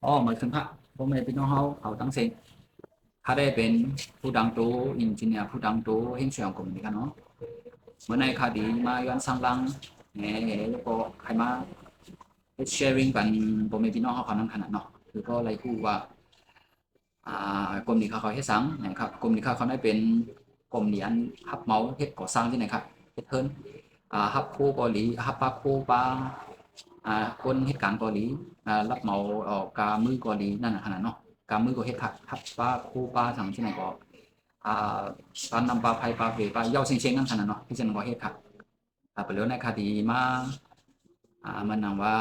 ອໍ ໝາຍເຖິງພະ ພໍ່ແມ່ພີ່ນ້ອງເຮົາ ເຮົາທັງເສັງ ຂ້າໄດ້ເປັນຜູ້ຕັ້ງໂຕ ເອັນຈິເນຍຜູ້ຕັ້ງໂຕ ເຮັດຊ່ວຍຂອງກົມນີ້ເນາະ. ມື້ໃນຂ້າດີມາຢ້ອນສ້າງຫຼັງແດ່ ແລ້ວກໍໃຫ້ມາເຮັດແຊຣິງກັນ ພໍ່ແມ່ພີ່ນ້ອງເຮົານັ້ນຂະໜາດເນາະ ຄືກໍໄດ້ຮູ້ວ່າ ອ່າ ກົມນີ້ເຂົາເຮັດສັງນະຄັບ. ກົມນີ້ເຂົາໄດ້ເປັນກົມນີ້ອັນຮັບເໝົາເຮັດກໍ່ສ້າງຊີ້ນະຄັບ ເຮັດເຮືອນ ອ່າ ຮັບໂຄກໍດີ ຮັບປາໂຄປາ ອ່າ ຄົນເຮັດການກໍດີ ອ່າ ຮັບເໝົາອອກກາມືກໍດີ ນັ້ນນະຂະໜາດເນາະ. ກາມືກໍເຮັດຄັບ ຮັບປາໂຄປາສັງຊີ້ນະກໍ ອ່າ ປານ້ຳປາໄພປາເຫວປາເຍົາເຊັງໆ ນັ້ນຂະໜາດເນາະ ທີ່ຊັ້ນກໍເຮັດຄັບ. ອ່າ ປະເລີວໃນຄະດີມາ ອ່າ ມັນຫຍັງວ່າ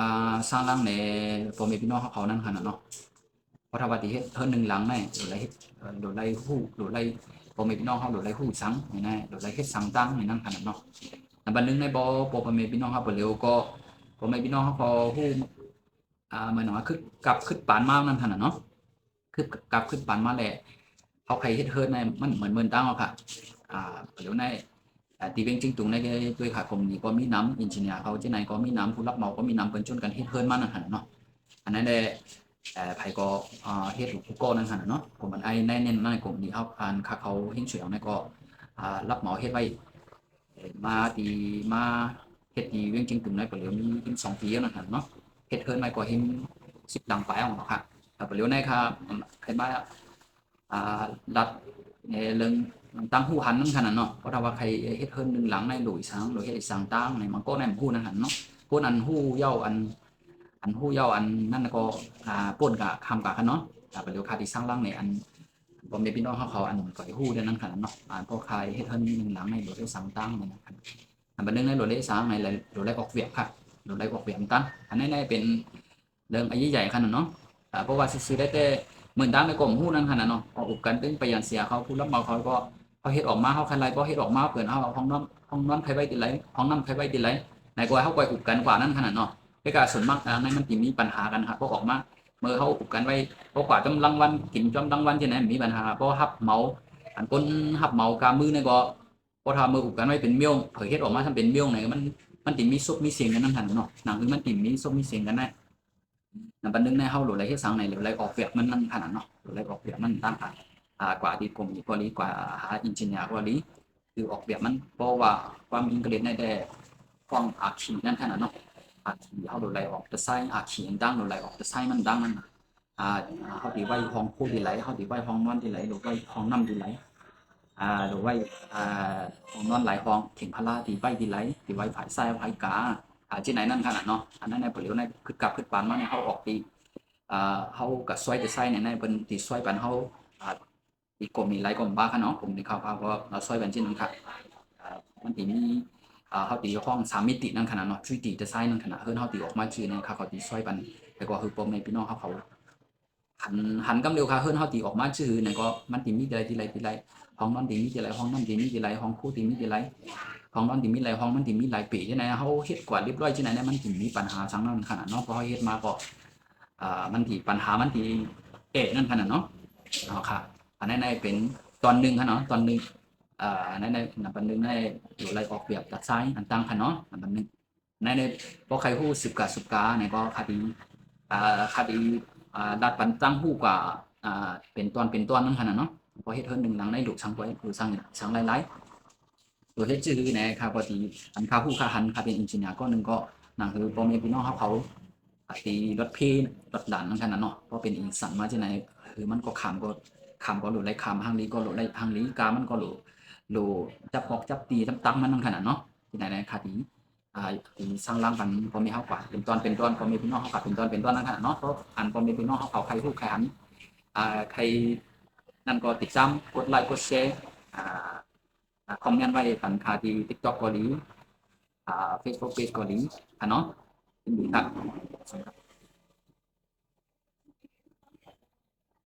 ສ້າງຫຼັງແດ່ ພໍ່ແມ່ພີ່ນ້ອງເຮົານັ້ນຂະໜາດເນາະ. ເພາະຖ້າວ່າຊິເຮັດເຮືອນໜຶ່ງຫຼັງໃນ ໂດຍໄດ້ເຮັດ ເອີ ໂດຍໄດ້ຮູ້ ໂດຍໄດ້ ພໍ່ແມ່ພີ່ນ້ອງເຮົາໂດຍໄດ້ຮູ້ສັງນີ້ນະ ໂດຍໄດ້ເຮັດສັງຕັ້ງນີ້ນັ້ນຂະໜາດເນາະ. ແລ້ວບັດໜຶ່ງໃນບໍ່ ພໍ່ແມ່ພີ່ນ້ອງເຮົາປະເລີວກໍ ພໍ່ແມ່ພີ່ນ້ອງເຮົາກໍຮູ້ ອ່າ ໝາຍເຖິງວ່າ ຄືກັບຄືດປານມານັ້ນຂະໜາດເນາະ. ຄືກັບຄືດປານມາແຫຼະ ເຮົາໃຜເຮັດເຮືອນໃນມັນເໝືອນເໝືອນຕ່າງເຮົາຄ່ະ. ອ່າ ປະເລີວໃນ ອ່າ ທີ່ວຽງຈິງຕຸງໃນດ້ວຍຄ່ະ ກົມນີ້ກໍມີນຳ ເອັນຈິເນຍເຂົາຈັ່ງໃດກໍມີນຳ ຜູ້ຮັບເໝົາກໍມີນຳ ເພິ່ນຊົນກັນເຮັດເຮືອນມານັ້ນຂະໜາດເນາະ. ອັນນັ້ນແຫຼະ ເອີ ໃຜກໍ ອ່າ ເຮັດ ຜູ້ກໍ່ນັ້ນຂະໜາດເນາະ. ກົມອັນອ້າຍໃນແນນໃນກົມນີ້ເຮົາ ອັນຄ່າເຂົາເຮັດຊ່ວຍເອົານັ້ນກໍ ອ່າ ຮັບເໝົາເຮັດໄວ້ ມາທີ່ ມາເຮັດທີ່ວຽງຈຽງຕຸງໃນປະເລີວມີເປັນສອງປີແລ້ວນະຄັບເນາະ. ເຮັດເຮືອນໃໝ່ກໍເຫັນສິບຫຼັງປາຍເອົາເນາະຄັບ. ແລ້ວປະເລີວໃນຄັບ ໃຫ້ມາ ອ່າ ລັດໃນເລື່ອງຕ່າງຮູ້ຫັນນຳຂະໜາດເນາະ. ເພາະຖ້າວ່າໃຜເຮັດເຮືອນໜຶ່ງຫຼັງໃນໂດຍສັງ ໂດຍເຮັດສັງຕ່າງໃນ ມັນກໍແນມຮູ້ນຳຂະໜາດເນາະ. ຄົນອັນຮູ້ເຍົາ ອັນ ອັນຮູ້ເຍົາ ອັນນັ້ນກໍ ອ່າ ປົນກະຄຳກະຄັນເນາະ. ແລ້ວປະເລີວຄ່າທີ່ສ້າງຫຼັງໃນ ອັນ ພໍ່ແມ່ພີ່ນ້ອງເຮົາເຂົາ ອັນ ກໍໄດ້ຮູ້ນຳຂະໜາດເນາະ. ອ່າ ກໍຄ່າເຮັດເຮືອນໜຶ່ງຫຼັງໃນໂດຍໄດ້ສັງຕ່າງນຳຂະໜາດ ອັນບັດໜຶ່ງໃນໂດໄລສ້າງໃນ ໂດໄລອອກແບບຄັບ ໂດໄລອອກແບບຕ່າງ. ອັນໃນ ໃນເປັນເລື່ອງອັນໃຫຍ່ຂະໜາດເນາະ. ເພາະວ່າຊື່ໆໄດ້ແຕ່ເໝືອນຕ່າງໃນກໍບໍ່ຮູ້ນຳຂະໜາດເນາະ. ເຮົາອຸບກັນເຖິງໄປຢັນເສຍເຂົາ ຜູ້ຮັບເໝົາເຂົາກໍ ເຂົາເຮັດອອກມາ ເຮົາໃຄ່ໄລ່ ພໍເຮັດອອກມາເພິ່ນເອົາຫ້ອງນອນ ຫ້ອງນອນໃຄ່ໄວ້ທີ່ໃດ ຫ້ອງນ້ຳໃຄ່ໄວ້ທີ່ໃດ ໃນກໍເຮົາກໍອຸບກັນກວ່ານັ້ນຂະໜາດເນາະ. ແຕ່ກະສ່ວນມາກ ອ່າ ໃນມັນຊິມີປັນຫາກັນຄັບ ພໍອອກມາ ເມື່ອເຮົາອຸບກັນໄວ້ ພໍກວ່າຈອມລາງວັນ ກິນຈອມລາງວັນທີ່ໃນມີບັນຫາ ພໍຮັບເໝົາ ອັນຄົນຮັບເໝົາກາມືໃນກໍ ພໍຖ້າເມື່ອອຸບກັນໄວ້ເປັນມ້ຽວ ເຜີເຮັດອອກມາທຳເປັນມ້ຽວໃນ ມັນ ມັນຊິມີສົບມີສຽງກັນນຳຂະໜາດເນາະ. ໜັງອື່ນມັນຊິມີສົບມີສຽງກັນໃນ ນຳບັດໜຶ່ງໃນເຮົາໂດໄລເຮັດສັງໃນ ໂດໄລອອກແບບມັນນຳຂະໜາດເນາະ. ໂດໄລອອກແບບມັນຕ່າງກັນ ອ່າ ກວ່າທີ່ກົມນີ້ກໍດີ ກວ່າຫາເອັນຈິເນຍກໍດີ ຄືອອກແບບມັນ ເພາະວ່າຄວາມອັງກິດໃນແຕ່ຂອງອາຄີນັ້ນຂະໜາດເນາະ. ອາຄີເຮົາໂດໄລອອກດີໄຊ ອາຄີຕ່າງໆ ໂດໄລອອກດີໄຊມັນຕ່າງກັນ ອ່າ ເຮົາຊິໄວ້ຫ້ອງຄົວທີ່ໃດ ເຮົາຊິໄວ້ຫ້ອງນອນທີ່ໃດ ຫຼືໄວ້ຫ້ອງນ້ຳທີ່ໃດ ອ່າ ຫຼືໄວ້ ອ່າ ຫ້ອງນອນຫຼາຍຫ້ອງ ເຖິງພາລາຊິໄວ້ທີ່ໃດ ຊິໄວ້ຝ່າຍຊ້າຍຝ່າຍຂວາ ອ່າ ທີ່ໃດນັ້ນຂະໜາດເນາະ. ອັນນັ້ນໃນປະເດັນໃນຄຶດກັບຄຶດປານມາໃນເຮົາອອກທີ່ ອ່າ ເຮົາກະຊ່ວຍໄປໃຊ້ໃນ ໃນເພິ່ນຊິຊ່ວຍປັນເຮົາ ອ່າ ອີກກົມນີ້ຫຼາຍກົມບາຂະເນາະ ກົມນີ້ເຂົາ ເຂົາກໍຊ່ວຍກັນຊີ້ນຳຂະ ອ່າ ມັນຊິມີ ອ່າ ເຮົາຊິຮ້ອງສາມມິຕິນັ້ນຂະນະເນາະ ທຣີດີດີໄຊນ໌ນັ້ນຂະນະ ເຮືອນເຮົາຊິອອກມາຊື່ນັ້ນ ເຂົາ ເຂົາຊິຊ່ວຍປັນ ແລ້ວກໍຄືພໍ່ແມ່ພີ່ນ້ອງເຮົາ ເຂົາ ຫັນ ຫັນກຳເດີວຂະ ເຮືອນເຮົາຊິອອກມາຊື່ນັ້ນກໍ ມັນຊິມີທີ່ໃດ ທີ່ໃດ ທີ່ໃດ ຫ້ອງນອນຊິມີທີ່ໃດ ຫ້ອງນ້ຳຊິມີທີ່ໃດ ຫ້ອງຄົວຊິມີທີ່ໃດ ຫ້ອງນອນຊິມີຫຼາຍຫ້ອງ ມັນຊິມີຫຼາຍເປຈັ່ງໃດ ເຮົາເຮັດກວາດລຽບລ້ອຍຈັ່ງໃດ ມັນຊິມີປັນຫາສັງນັ້ນຂະນະເນາະ ເພາະເຮົາເຮັດມາກໍ ອ່າ ມັນຊິ ບັນຫາມັນຊິແກ້ນັ້ນຂະນະເນາະ ເນາະ ຄ່ະ. ອັນນັ້ນໄດ້ເປັນຕອນໜຶ່ງຂະເນາະ ຕອນໜຶ່ງ ເອີ ອັນນັ້ນໄດ້ ນຳບັນໜຶ່ງໄດ້ໂດໄລອອກແບບຕັດຊາຍອັນຕ່າງຂະເນາະ ນຳບັນໜຶ່ງ ໃນ ໃນ ພໍໃຄຮູ້ສຶກກະສຸກາ ໃນກໍຄະດີ ອ່າ ຄະດີ ອ່າ ດັດປັນຕັ້ງຮູ້ກວ່າ ອ່າ ເປັນຕອນ ເປັນຕອນນັ້ນຂະນະເນາະ ພໍເຮັດເຮືອນໜຶ່ງຫຼັງໃນໂດສັງ ໂດສັງ ສັງຫຼາຍໆ ໂດເຮັດຊື່ໃນຄ່າ ພໍດີ ອັນຄ່າຮູ້ຄ່າຫັນ ຄ່າເປັນເອັນຈິເນຍ ກໍໜຶ່ງກໍ ໜັງຄືພໍ່ແມ່ພີ່ນ້ອງເຮົາເຂົາ ອາ ທີ່ລົດເພລົດຫຼານນັ້ນຂະນະເນາະ ພໍເປັນອີກສັນມາຈັ່ງໃດ ຄືມັນກໍຂາມ ກໍຂາມ ກໍໂຫຼດໄດ້ຂາມ ຮັ່ງລີກໍໂຫຼດໄດ້ຮັ່ງລີ ກາມັນກໍໂຫຼດ ໂຫຼດຈັບອອກຈັບຕີຕາມຕັງມັນນັ້ນຂະນະເນາະ ທີ່ໃນ ໃນຄ່າທີ່ ອ່າ ທີ່ສ້າງຫຼັງກັນ ພໍ່ແມ່ເຮົາກະເປັນຕອນເປັນຕອນ ພໍ່ແມ່ພີ່ນ້ອງເຮົາກະເປັນຕອນເປັນຕອນນັ້ນຂະນະເນາະ ເພາະອັນພໍ່ແມ່ພີ່ນ້ອງເຮົາເຂົາໃຄຮູ້ໃຄຫັນ ອ່າ ໃຄນັ້ນກໍຕິດຕາມ ກົດໄລກົດແຊ ອ່າ ອ່າ ຄອມເມັນໄວ້ກັນຄ່າທີ່ຕິກຕັອກກໍດີ ອ່າ ເຟສບຸກເພຈກໍດີ ອ່າ ເນາະ ຍິນດີຄັບ.